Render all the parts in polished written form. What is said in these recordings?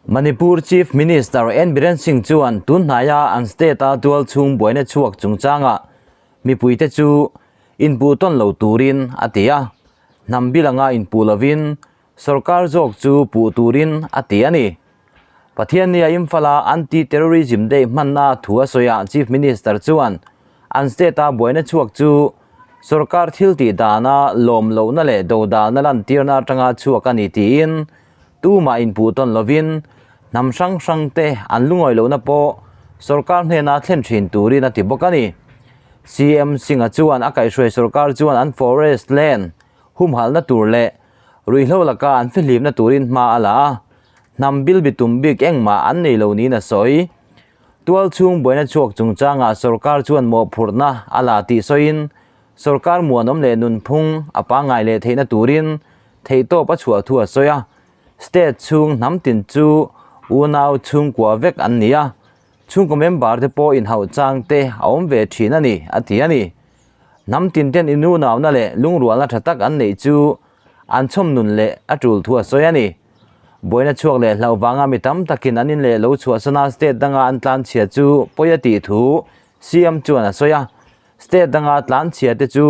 Manipur Chief Minister N Biren Singh chuan tun hnaia an state-a tual chhung buaina chhuak chungchangah mipuite chu inpuh tawn lo turin a ti a, hnam bil anga inpuh lovin sorkar zawk chu puh turin a ti a ni. Pathiannia Imphal-a Anti-Terrorism Day hmanna thu a sawiah Chief Minister chuan an state-a buaina chhuak chu sorkar thil tih dana lawm lohna leh dodalna lantirna atanga chhuak a ni tiin tumah inpuh tawn lovin hnam hrang hrangte an lungawi lohna pawh sorkar hnena thlen thin turin a ti bawk a ni. CM Singh-a chuan a kaihhruai sorkar chuan an forest land humhalhna tur leh ruihhlo laka an fihlimna turin hma a la a, hnam bil bi tum bik engmah an nei lo niin a sawi. Tual chhung buaina chhuak chungchangah sorkar chuan mawhphurhna a la tih sawiin sorkar muanawm leh nunphung a pangngai leh theihna turin theihtawp a chhuah thu a sawi a, state chhung hnam tin chu unau chhungkua vek an ni a, chhungkaw member te pawh inhauh chang te a awm ve thin a ni, a ti a ni. Hnam tin ten inunauna leh lungrualna tha tak an neih chu an chhawm nun leh a tul thu a sawi a ni. Buaina chhuak leh hlauh vanga mi tam takin an in leh lo chhuahsana state danga an tlanchhia chu pawi a tih thu CM chuan a sawi a, state danga tlanchhia te chu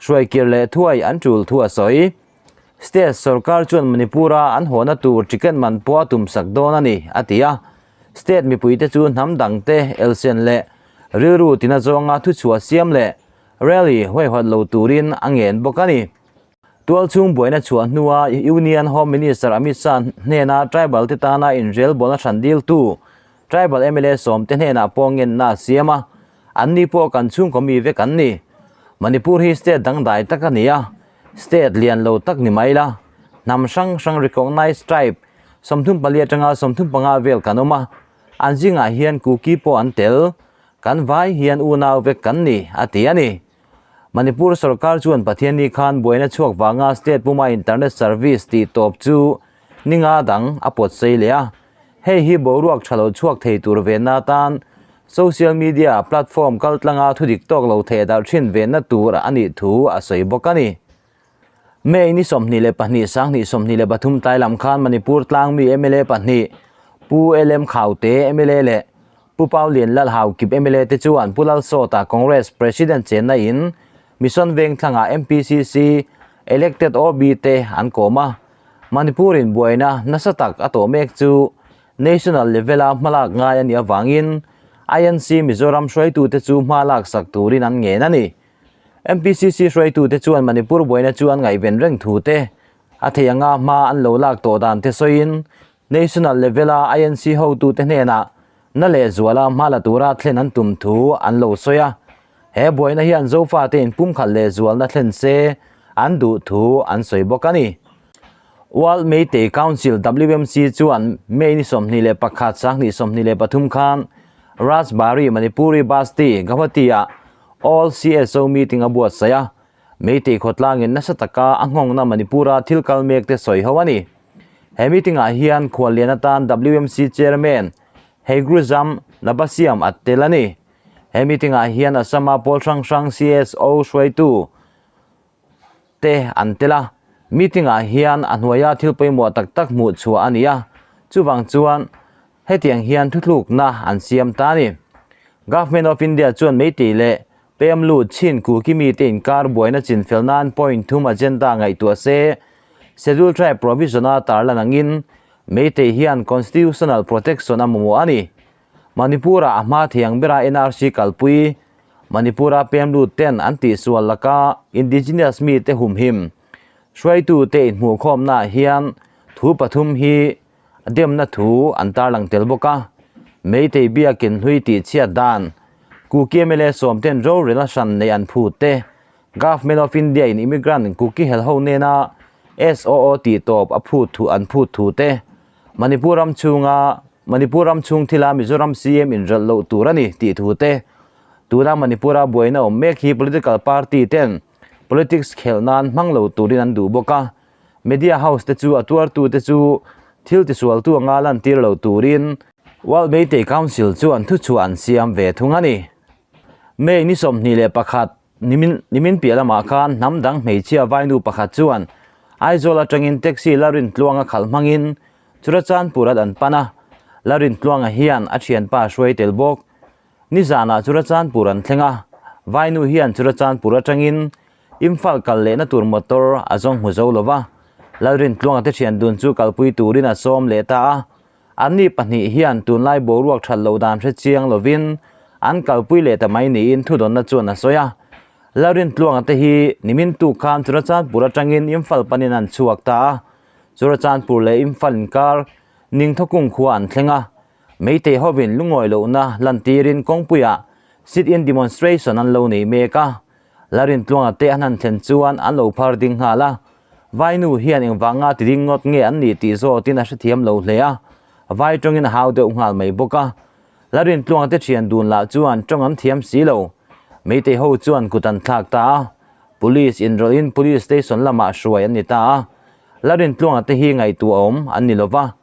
hruaikir leh thuai an tul thu a sawi. State sorkar chuan Manipur-a an hawhna tur ticket man pawh a tumsak dawn a ni, a ti a. State mipuite chu hnam dangte elsen leh rilru tina zawnga thuchhuah siam leh rally huaihawt lo turin a ngen bawk a ni. Tualchhung buaina chhuah hnua Union Home Minister Amit Shah hnena tribal te tana inrelbawlna hran diltu tribal mla sawmte hnenah pawh ngenna a siam a, anni pawh kan chhungkaw mi vek an ni. Manipur hi state dangdai tak a ni a, state lian lo tak ni mai la, hnam hrang hrang recognised tribe 34 atanga 35 vel kan awm a, an zingah hian Kuki pawh an tel, kan vai hian unau vek kan ni, a ti a ni. Manipur sorkar chuan Pathianni khan buaina chhuak vanga state puma internet service tih tawp chu ninga dang a pawt sei leh a. Hei hi boruak tha lo chhuak thei tur venna atan social media platform kaltlanga thudik tawk lo theh darh thin venna tur a nih thu a sawi bawk a ni. May ni 22 2023 tlai lam khan Manipur tlangmi mla pahnih Pu LM Khaute mla leh Pu Pau Lian Lal Haukip mla te chuan Pu Lalsawta Congress President chenna in Mission Vengthlangah MPCC elected OB te an kawm a, Manipur in buaina nasa tak a tawh mek chu National level a hmalak ngai a nih avangin INC Mizoram hruaitute chu hma laksak turin an ngen a ni. MPCC hruaitute chuan Manipur buaina chu an ngaihven reng thu te, a thei anga hma an lo lak tawh dan te sawiin National level a INC hotute hnenah na leh zuala hma la tura thlen an tum thu an lo sawi a. He buaina hian Zofate inpumkhat leh zualna thlen se an duh thu an sawi bawk a ni. World Meitei Council, WMC, chuan May ni 21, 2023 khan Rajbari Manipuri Basti, Guwahati-ah All CSO meeting a buatsaih a, Meitei khawtlangin nasa taka a nghawngna Manipur-a thil kal mekte sawi ho a ni. He meeting-ah hian khuallian atan WMC Chairman Heigruzam Nabasiam a tel a ni. He meeting-ah hian Assam-a pawl hrang hrang CSO hruaitu te an tel a. Meeting-ah hian a hnuaia thil pawimawh tak tak hmuh chhuah a ni a, chuvang chuan hetiang hian thuthlukna an siam ta a ni. Government of India chuan Meitei leh Pem lut chin Kuki mite inkar buaina chinfel nan point thum agenda ngaihtuah se, Schedule Tribe provision-a tarlan angin Meitei hian constitutional protection a mamawh a ni. Manipur-ah a hma thiang bera NRC kalpui, Manipur-a pem lut ten an tihsual laka indigenous mite humhim hruaitute inhmuhkhawmnaah hian thu pathum hi Demna thu an tarlang tel bawk a, Meitei biakin hlui tih chhiat dan, Kuki mla sawmten rorel a hran neih an phut te, Government of India in immigrant Kuki hel ho nena SOO tih tawp a phut thu an phut thu te, Manipur ram chhunga Manipur ram chhung thila Mizoram CM inrawlh loh tur a ni tih thu te, tuna Manipur-a buaina awm mek hi political party ten politics khelh nan hmang lo turin an duh bawk a. Media house te chu a tuartu te chu thil tisualtu anga lantir lo turin World Meitei Council chuan thuchhuah an siam ve thung a ni. May ni 21 nimin nimin piah lamah khan hnam dang hmeichhia vainu pakhat chuan Aizawl atangin taxi la rin tluanga khalh hmangin Churachandpur-ah an pan a, Lalrintluanga hian a thianpa a hruai tel bawk. Nizanah Churachandpur an thleng a, Vainu hian Churachandpur atangin Imphal kal lehna tur motor a zawng hmu zo lo va, Lalrintluanga te thian dun chu kalpui turin a sawm leh ta a. Anni pahnih hian tunlai boruak that loh dan hre chiang lovin an kalpui leh ta mai niin thudawnna chuan a sawi a. Lalrintluanga te hi nimin tuk khan Churachandpur atangin Imphal panin an chhuak ta a, Churachandpur leh Imphal inkar Ningthawkung khua an thleng a, Meitei hovin lungawi lohna lantirin kawngpuiah sit-in demonstration an lo nei mek a, Lalrintluanga te an han thlen chuan an lo phar ding nghal a, Vainu hian engvanga ti ding ngawt nge an nih tih zawtin a hrethiam lo hle a, vai tawngin a hau deuh nghal mai bawk a. Lalrintluanga te thian dun lah chuan tawng an thiam si lo. Meitei ho chuan kut an thlak ta a, Police inrawlhin Police Station lamah hruai an ni ta a. Lalrintluanga te hi ngaihtuah awm an ni lova,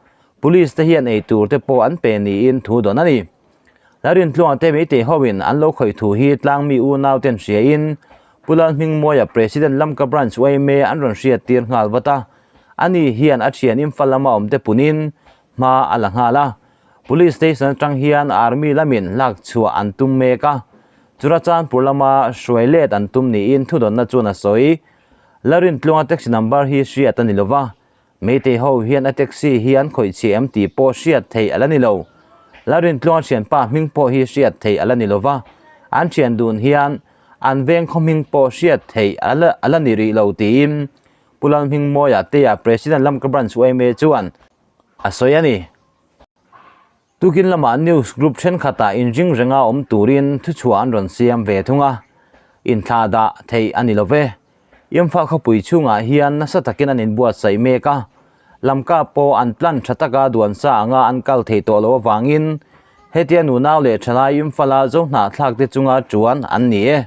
Police te hian ei tur te pawh an pe niin thu dawn a ni. Lalrintluanga te meitei hoin an lo khawih thu hi tlangmi unau ten hriain Pu Lalhmingmawia President Lamka Branch yma an rawn hriat tir nghal vat a. Ani hian a thian Imphal lama awm te punin hma a la nghal a. Police Station atang hian Army lamin lak chhuah an tum mek a. Churachandpur lama hruai let an tum niin thudawnna chuan a sawi. Lalrintluanga taxi number hi hriat a ni lova. Meitei ho hian a taxi hi an khawih chhe em tih pawh hriat theih a la ni lo. Lalrintluanga thianpa hming pawh hi hriat theih a la ni lo va, an thian dun hian an veng khaw hming pawh hriat theih a la ni rih lo tiin Pu Lalhmingmawia Tea President Lamka Branch yma chuan a sawi a ni. Tukin lamah news group thenkhatah inring renga awm turin thuchhuah an rawn siam ve thung a, inthlah dah theih a ni lo ve. Imphal khawpui chhungah hian nasa takin an inbuatsaih mek a, Lamka pawh an plan tha taka duan sa anga an kal theih tawh loh avangin hetia nunau leh thalai Imphal-a zohnahthlak te chunga tuan an ni e.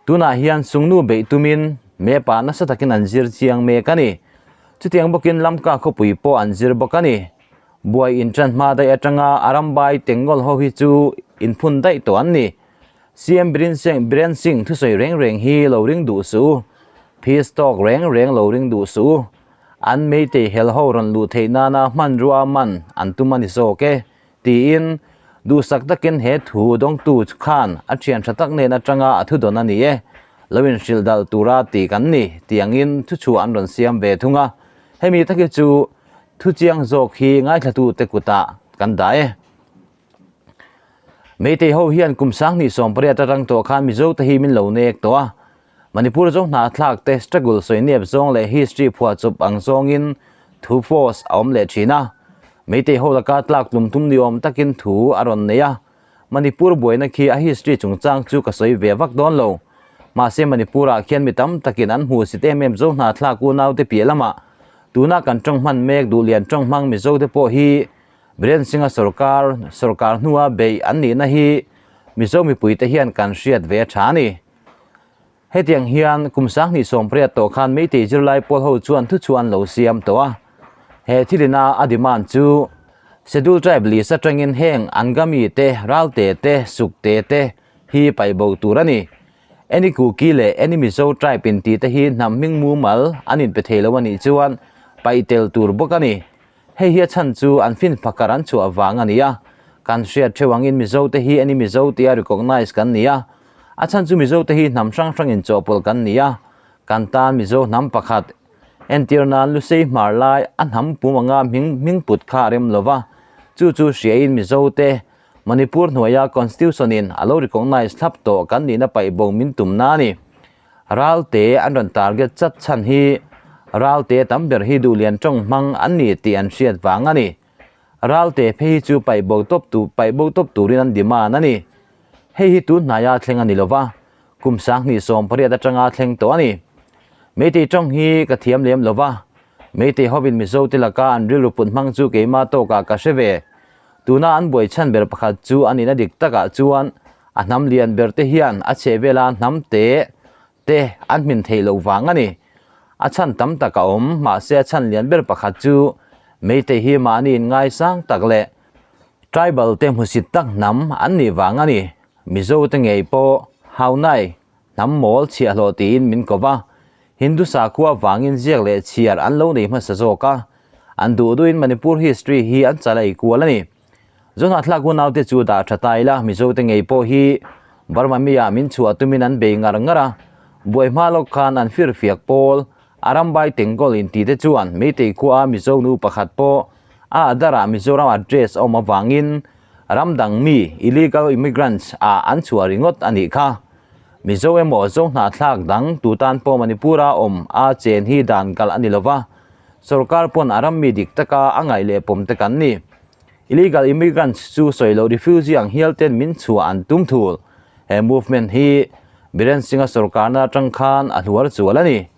Tunah hian sungnu beih tumin mepa nasa takin an zir chiang mek a ni. Chutiang bawkin Lamka khawpui pawh an zir bawk a ni. Buai inṭan hma daih aṭanga a rambai tengngawlh ho hi chu inphun daih tawh an ni. CM Biren Singh Biren Singh thusawi reng reng hi lo ring duh suh u. Peace talk reng reng lo ring duh suh u. An meitei hel ho rawn luh theih nana hmanrua man an tum a ni zawk e, tiin duhsak takin he thu dawngtu khan a ṭhian ṭha tak nen aṭanga a thudawn a ni e. Lo inhrilh dalh tura tih kan ni, tiangin thuchhuah an rawn siam ve thung a. Hemi tak hi chu Thuchiang zawk hi ngaithlatute kutah kan dah e. Meitei ho hian kum 2018 atang tawh khan Mizo te hi min lo nek tawh a. Manipur zawng hnahthlak te struggle sawi nep zawng leh history phuahchawp ang zawngin thu post a awm leh thin a. Meitei ho laka tlak tlum tum ni awm takin thu a rawn nei a. Manipur buaina khi a history chungchang chu ka sawi ve vak dawn lo. Mahse Manipur ah khian mi tam takin an hmu sit em em zo hnahthlak unaute piah lamah tuna kan tawng hman mek duhlian tawng hmang Mizo te pawh hi Biren Singh-a sorkar sorkar hnua beih an nihna hi Mizo mipui te hian kan hriat ve a tha a ni. Hetiang hian kum 2018 tawh khan Meitei zirlai pawl ho chuan thuchhuah an lo siam tawh a. He thilina a demand chu Schedule Tribe list atangin heng Angami te, Ralte te, Sukte te hi paih bo tur a ni. Any Kuki leh any Mizo tribe in tih te hi hnam hming mumal an inpe thei lo a nih chuan paih tel tur bawk a ni. Hei hi a chhan chu an fin fakar an chhuah vang a ni a, kan hriat theuh angin Mizo te hi any Mizo tia recognize kan ni a, a chhan chu Mizo te hi hnam hrang hrangin chawhpawlh kan ni a, kan tan Mizo hnam pakhat entir nan Lusei hmar lai a hnam pum anga hming hming put kha a rem lo va, chu chu hriain Mizo te Manipur hnuaia Constitution in a lo recognize thlap tawh kan nihna paih bo min tumna a ni. Ralte an rawn target chat chhan hi Ralte tam ber hi duhlian tawng hmang an ni tih an hriat vang a ni. Ralte phei hi chu paih bo tawp tu paih bo tawp turin an demand a ni. Hei hi tun hnaia thleng a ni lova, kum 2018 atanga thleng tawh a ni. Meitei tawng hi ka thiam lem lova, Meitei hovin Mizo te laka an rilru put hmang chu keima tawkah ka hre ve. Tuna an buai chhan ber pakhat chu a nihna dik takah chuan a hnam lian ber te hian a chheh vela hnam te te an hmin theih loh vang a ni. A chhan tam tak a awm, mahse a chhan lian ber pakhat chu Meitei hi mahni inngaisang tak leh tribal te hmusit tak hnam an nih vang a ni. Mizo te ngei pawh Haunai hnam mawl chhiahhlawh tiin min ko va, Hindu sakhua vangin ziak leh chhiar an lo nei hmasa zawk a. An duh duhin Manipur history hi an chalai kual a ni. Zohnahthlak unaute chu dah tha ta ila, Mizote ngei pawh hi Burma mi-ah min chhuah tumin an bei ngar ngar a. Buai hma lawk khan an firfiak pawl, Arambai Tengkawl inti te chuan Meitei khua Mizo nu pakhat pawh a Aadhaar-ah Mizoram address a awm avangin ram dang mi, illegal immigrants, ah an chhuah ringawt a nih kha. Mizo emaw Zohnahthlak dang tu tan pawh Manipur-a awm a chen hi dan kalh a ni lova, sorkar pawn a ram mi dik taka a ngaih leh pawm te kan ni. Illegal immigrants chu sawi loh refugee ang hial ten min chhuah an tum thul. He movement hi Biren Singh-a sorkarna atang khan a hluar chual a ni.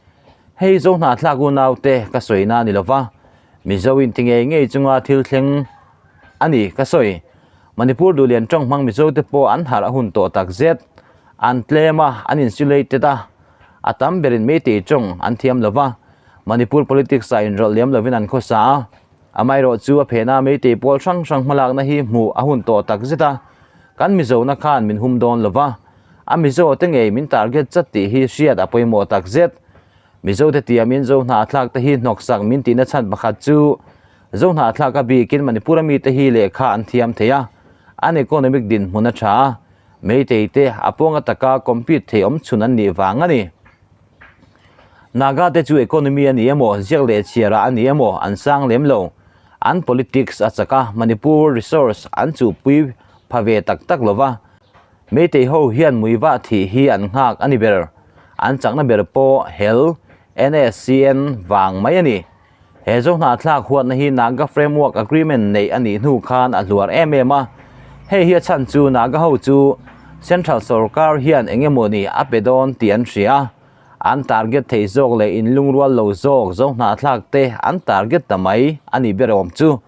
Hei Zohnahthlak unaute ka sawina a ni lova, Mizo inti ngei ngei chunga thil thleng a ni ka sawi. Manipur duhlian tawng hmang Mizo te pawh an harh a hun tawh tak zet. An tlem a, an insulated a, a tam berin Meitei tawng an thiam lova, Manipur politics ah inrawlh liam lovin an khawsa a. Amaherawh chu a phena Meitei pawl hrang hrang hmalakna hi hmuh a hun tawh tak zet a, kan Mizona khan min hum dawn lova, a Mizo te ngei min target chat tih hi hriat a pawimawh tak zet. Mizo te tiamin Zohnahthlak te hi hnawksak min tihna chhan pakhat chu Zohnahthlak a bikin Manipur a mite hi lehkha an thiam thei a, an economic dinhmun a tha a, Meitei te a pawnga taka compete thei awm chhun an nih vang a ni. Naga te chu economy a ni emaw, ziak leh chhiar ah a ni emaw an sang lem lo. An politics a chak a, Manipur resource an chuhpui pha ve tak tak lo va. Meitei ho hian muivah thih hi an nghak a ni ber. An chakna ber pawh hel, NSCN, vang mai a ni. He Zohnahthlak huatna hi Naga Framework Agreement neih a nih hnu khan a hluar em em a. Hei hi a chhan chu Naga ho chu Central sorkar hian eng emaw ni a pe dawn tih an hria a. An target theih zawk leh inlungrual lo zawk Zohnahthlak te an target ta mai a nih ber awm chu.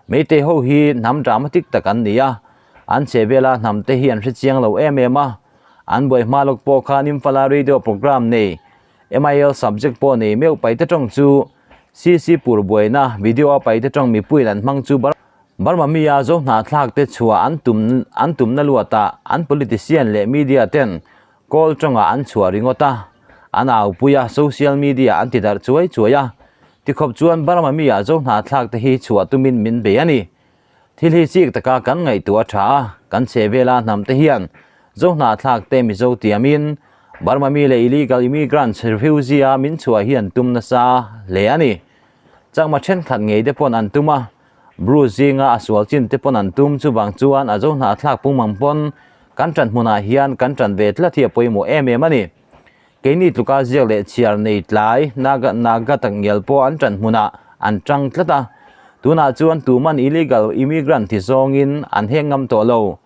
Meitei ho hi hnam dramatic tak an ni a, an che vela hnam te hi an hre chiang lo em em a. An buai hma lawk pawh khan Imphal-a radio program nei MIL subject pawh nei meuh paite tawng chu CC pur buaina video a paite tawng mipuiin an hmang chu Burma mi a zo hnahthlak te chhuah an tum an tumna luatah an politician leh media ten kawl tawngah an chhuah ringawt a, an aupui a, social media an ti darh chuai chuai a, tikhawp chuan Burma mi a zo hnahthlak te hi chhuah tumin min bei a ni. Thil hi chik taka kan ngaihtuah a tha a, kan chhe vela hnam te hian Zohnahthlak te Mizo tiamin Burma mi leh illegal immigrants refugee a min chhuah hi an tum nasa hle a ni. Chakma thenkhat ngei te pawn an tum a, Bru zinga a sual chin te pawn an tum chuvang chuan a Zohnahthlak pungmang pawn kan tan hmunah hian kan tan ve tlat hi a pawimawh em em a ni. Keini tluka ziak leh chhiar nei tlai Naga Naga tak ngial pawh an ṭan hmunah an ṭang tlat a, tunah chuan tuman illegal immigrant ti zawngin an heng ngam tawh lo.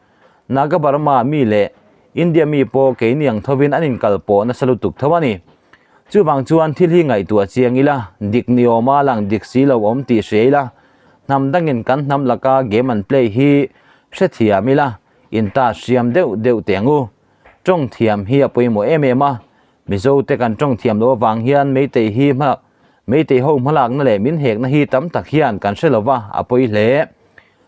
Naga Burma mi leh India mi pawh keini ang thovin an inkal pawh nasa lutuk tho a ni. Chuvang chuan thil hi ngaihtuah chiang ila, dik ni awma lang dik si lo awm tih hria ila, hnam dangin kan hnam laka game an play hi hrethiam ila, inta hriam deuh deuh teh ang u. Tawng thiam hi a pawimawh em em a, Mizo te kan tawng thiam loh avang hian Meitei hi hma Meitei ho hmalakna leh min hekna hi tam tak hian kan hre lova a pawi hle.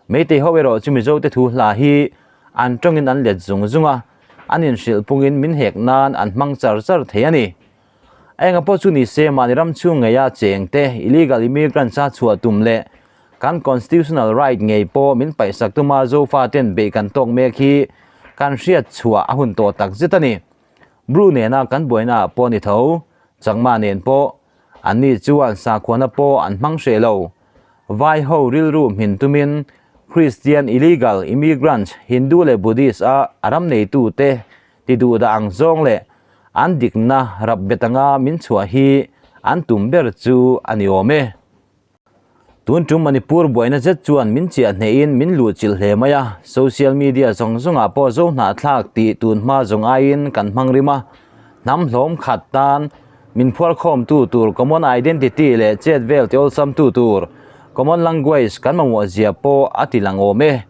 Meitei ho erawh chu Mizo te thu hla hi an tawngin an let zung zung a, an inhrilh pungin min hek nan an hmang char char thei a ni. A enga pawh chu ni se mahni ram chhung ngeia cheng te illegal immigrants a chhuah tum leh Kan constitutional right ngei pawh min paihsak tuma Zofa ten beih kan tawk mek hi kan hriat chhuah a hun tawh tak zet a ni. Bru nena kan buaina ah pawh ni tho, Chakma nen pawh, anni chuan sakhuana pawh an hmang hreh lo. Vai ho rilru hmin tumin Christian illegal immigrants Hindu leh Buddhist a a ram neitu te ti duh dah ang zawng leh an dikna rap bet anga min chhuah hi an tum ber chu a ni awm e. Tun tum Manipur buaina zet chuan min chiah hnehin min luh chilh hle mai a, social media zawng zawngah pawh zo hnahthlak tih tun hma zawng aiin kan hmang rim a, hnam hlawm khat tan min phuarkhawmtu tur common identity leh chet vel ti awlsamtu tur common language kan mamawh zia pawh a ti lang awm e.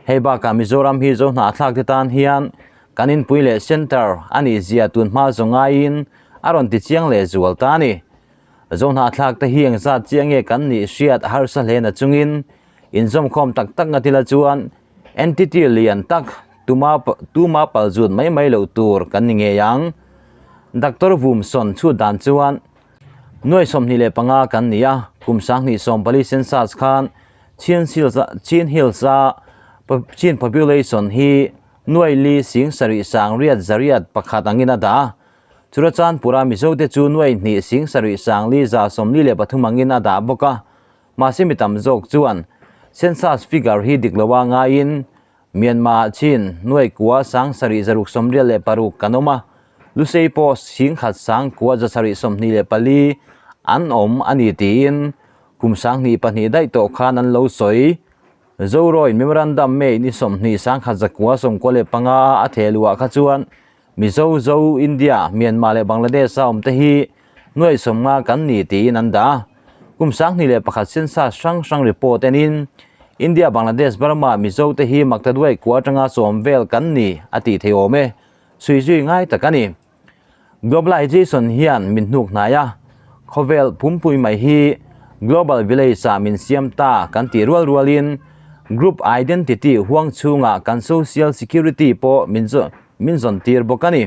Hei bakah Mizoram hi zo hnahthlak te tan hian kan inpui leh centre a nih zia tun hma zawng aiin a rawn ti chiang leh zual ta a ni. Zohnahthlak te hi engzat chiah nge kan nih hriat a harsa hle na chungin inzawmkhawm tak tak ngatila chuan entity lian tak tuma tuma palzut mai mai loh tur kan ni ngei ang. Doctor Vumson chhut dan chuan nuai 25 kan ni a. Kum 2014 census khan Chin Hills Chin Hills a Chin population hi nuai li sing sarih sang riat zariat pakhat angin a dah a. Churachandpura Mizote chu nuai hnih sing sarih sang li 43 angin a dah bawk a. Mahse mi tam zawk chuan census figure hi dik loa ngaiin Myanmar ah Chin nuai kua sang sarih 686 kan awm a, Lusei pawh 10,000 sang kua 724 an awm a ni tiin kum 2002 daih tawh khan an lo sawi. Zoroin Memorandum May ni 20 1995 a theh luah kha chuan Mizo, Zo, India, Myanmar leh Bangladesh a awmte hi nuai 50 kan ni tiin an dah a. Kum 2001 census hrang hrang report enin India, Bangladesh, Burma, Mizo te hi Maktaduai kua atanga sawm vel kan ni a tih thei awm e. Chhui zui ngai tak a ni. Globalization hian min hnuk hnai a, khawvel pumpui mai hi Global Village ah min siam ta kan tih rual rualin Group Identity huang chhungah kan Social Security pawh min min zawn tir bawk a ni.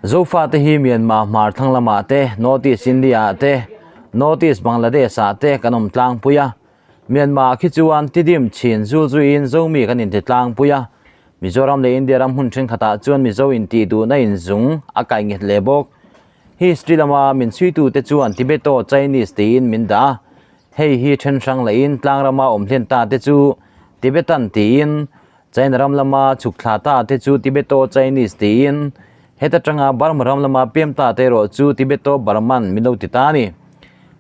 Zofa te hi Myanmar hmar thlang lamah te, North East India ah te, North East Bangladesh ah te kan awm tlangpui a. Myanmar ah khi chuan Tidim chhin zul zuiin Zomi kan inti tlangpui a. Mizoram leh India ram hmun thenkhatah chuan Mizo intih duhna inzung a kai nghet leh bawk. History lama min chhuitute chuan Tibeto Chinese tiin min dah a. Hei hi then hrang lehin tlangrama awm hlen ta te chu Tibetan tiin China ram lama chhuk thla ta te chu Tibeto Chinese tiin heta tanga Burma ram lama pem ta te erawh chu Tibeto Burman min lo ti ta a ni.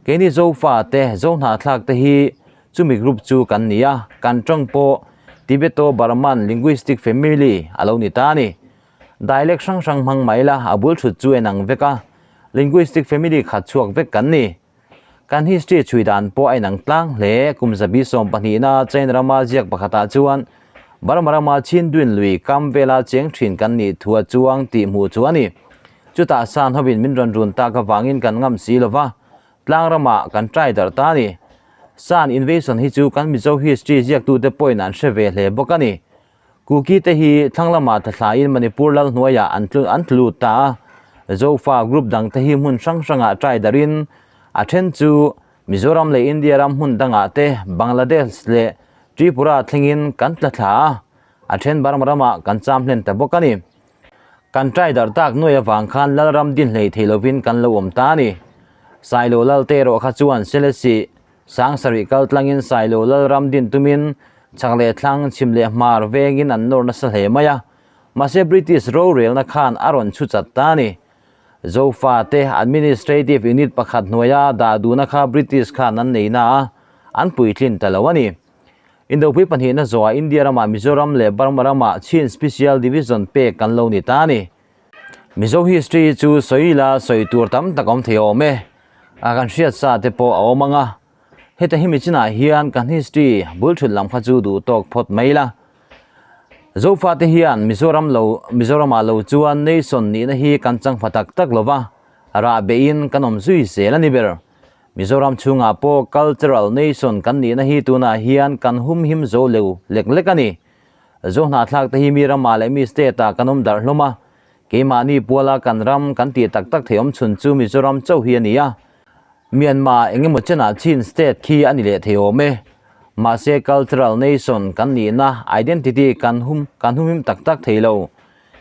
Keini Zofa te, Zohnahthlak te hi chumi group chu kan ni a, kan tawng pawh Tibeto Burman linguistic family a lo ni ta a ni. Dialect hrang hrang hmang mai la a bul thut chu en ang vek a, linguistic family khat chhuak vek kan ni. Kan history chhui dan pawh a inang tlang hle. Kum zabi 12 na China rama ziak pakhatah chuan Burma rama Chindwin lui kam vela cheng thin kan nih thu a chuang tih hmuh chu a ni. Chutah san hovin min rawn run tak avangin kan ngam si lova, tlang ramah kan try darh ta a ni. San invasion hi chu kan Mizo history ziaktute pawhin an hre ve hle bawk a ni. Kuki te hi thlang lamah thlahlain Manipur lal hnuaiah an an tlut ta a, Zofa group dang te hi hmun hrang hrangah try darin a then chu Mizoram leh India ram hmun dangah te Bangladesh leh Tripura thlengin kan tla thla a, a then Burma ramah kan cham hlen ta bawk a ni. Kan try darh tak nuai avang khan Lalram din hlei thei lovin kan lo awm ta a ni. Sailo lal te erawh kha chuan Selesih Sang sarih kal tlangin Sailo Lalram din tumin chhak leh thlang chhim leh hmar vengin an nawr nasa hle mai a. Mahse British rorelna khan a rawn chhu chat ta a ni. Zofa te administrative unit pakhat hnuaia dah duhna kha British khan an nei na a, an puitlin ta lo a ni. Indopui pahnihna zawhah India ramah Mizoram leh Burma ramah Chin Special Division pek kan lo ni ta a ni. Mizo history chu sawi ila sawi tur tam tak awm thei awm e. A kan hriat sa te pawh a awm ang a. Heta hemi chinah hian kan history bul thut lam kha chu duh tawk phawt mai ila. Zofa te hian Mizoram lo Mizoramah lo chuan nation nihna hi kan chang hma tak tak lova, rah beihin kan awm zui zel a ni ber. Mizoram chhungah pawh cultural nation kan nihna hi tunah hian kan humhim zo leu lek lek a ni. Zohnahthlak te hi mi ramah leh mi state ah kan awm darh hlawm a, Keimahni puala kan ram kan tih tak tak thei awm chhun chu Mizoram chauh hi a ni a. Myanmar eng emaw chenah Chin state khi a ni leh thei awm e. Mahse cultural nation kan nihna identity kan hum kan humhim tak tak thei lo.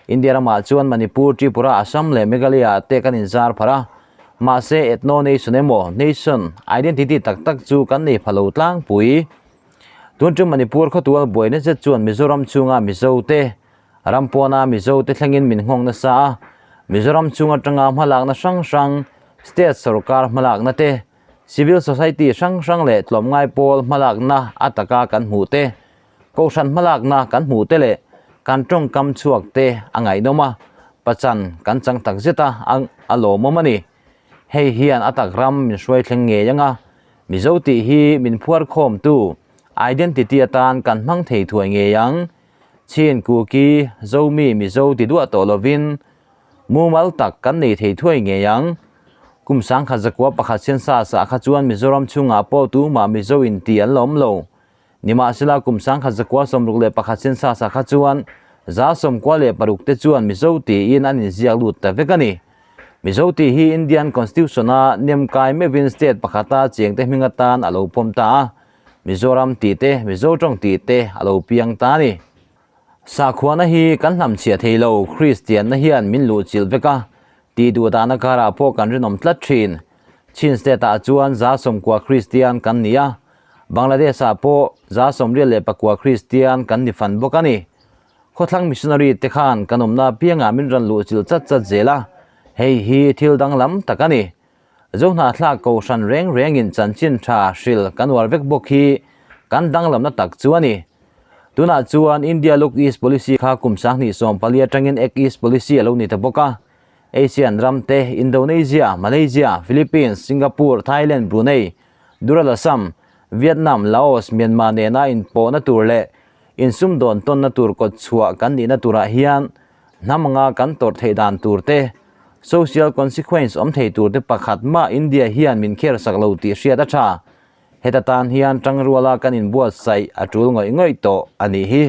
India ramah chuan Manipur, Tripura, Assam leh Meghalaya te kan inzar pharh a. Mahse ethno nation emaw nation identity tak tak chu kan nei pha lo tlangpui. Tun chu Manipur khawtual buaina zet chuan Mizoram chhunga Mizo te Ram pawna Mizo te thlengin min nghawng nasa a, Mizoram chung atanga hmalakna hrang hrang, state sorkar hmalakna te, civil society hrang hrang leh tlawmngai pawl hmalakna a taka kan hmuh te, kohhran hmalakna kan hmuh te leh kan tawngkam chhuak te a ngaihnawm a, pachan kan chang tak zet a, a lawmawm a ni. Hei hian a tak ram min hruai thleng ngei ang a, Mizo tih hi min phuar khawmtu identity atan kan hmang thei thuai ngei ang. Chin, Kuki, Zomi, Mizo ti duah tawh lovin mumal tak kan nei thei thuai ngei ang. Kum 1901 census ah kha chuan Mizoram chhungah pawh tumah Mizo in ti an la awm lo. Nimahsela kum 1961 census ah kha chuan 96 te chuan Mizo tiin an inziak lut ta vek a ni. Mizo tih hi Indian Constitution-a nem kai meuhin state pakhata chengte hming atan a lo pawm ta a, Mizoram tih te, Mizo tawng tih te a lo piang ta a ni. Sakhuana hi kan hlamchhiah thei lo, Kristianna hian min luhchilh vek a, tih duh dahna karah pawh kan rinawm tlat thin. Chin state-ah chuan 90% Kristian kan ni a, Bangladesh-ah pawh 94% Kristian kan ni fan bawk a ni. Khawthlang missionary te khan kan awmna apiangah min rawn luhchilh chat chat zel a, hei hi thil danglam tak a ni. Zohnahthlak kohhran reng rengin chanchin tha hril kan uar vek bawk hi kan danglamna tak chu a ni. Tunah chuan India Look East Policy kha kum 2014 atangin Act East Policy a lo ni ta bawk a. Asian ram te, Indonesia, Malaysia, Philippines, Singapore, Thailand, Brunei, Dural Assam, Vietnam, Laos, Myanmar nena inpawhna tur leh insumdawn tawnna tur kawtchhuah kan nihna turah hian hnam anga kan tawrh theih dan tur te, social consequence awm thei tur te pakhat mah India hian min kher sak lo tih hriat a tha. Heta tan hian tangruala kan inbuatsaih a tul ngawih ngawih tawh a nih hi.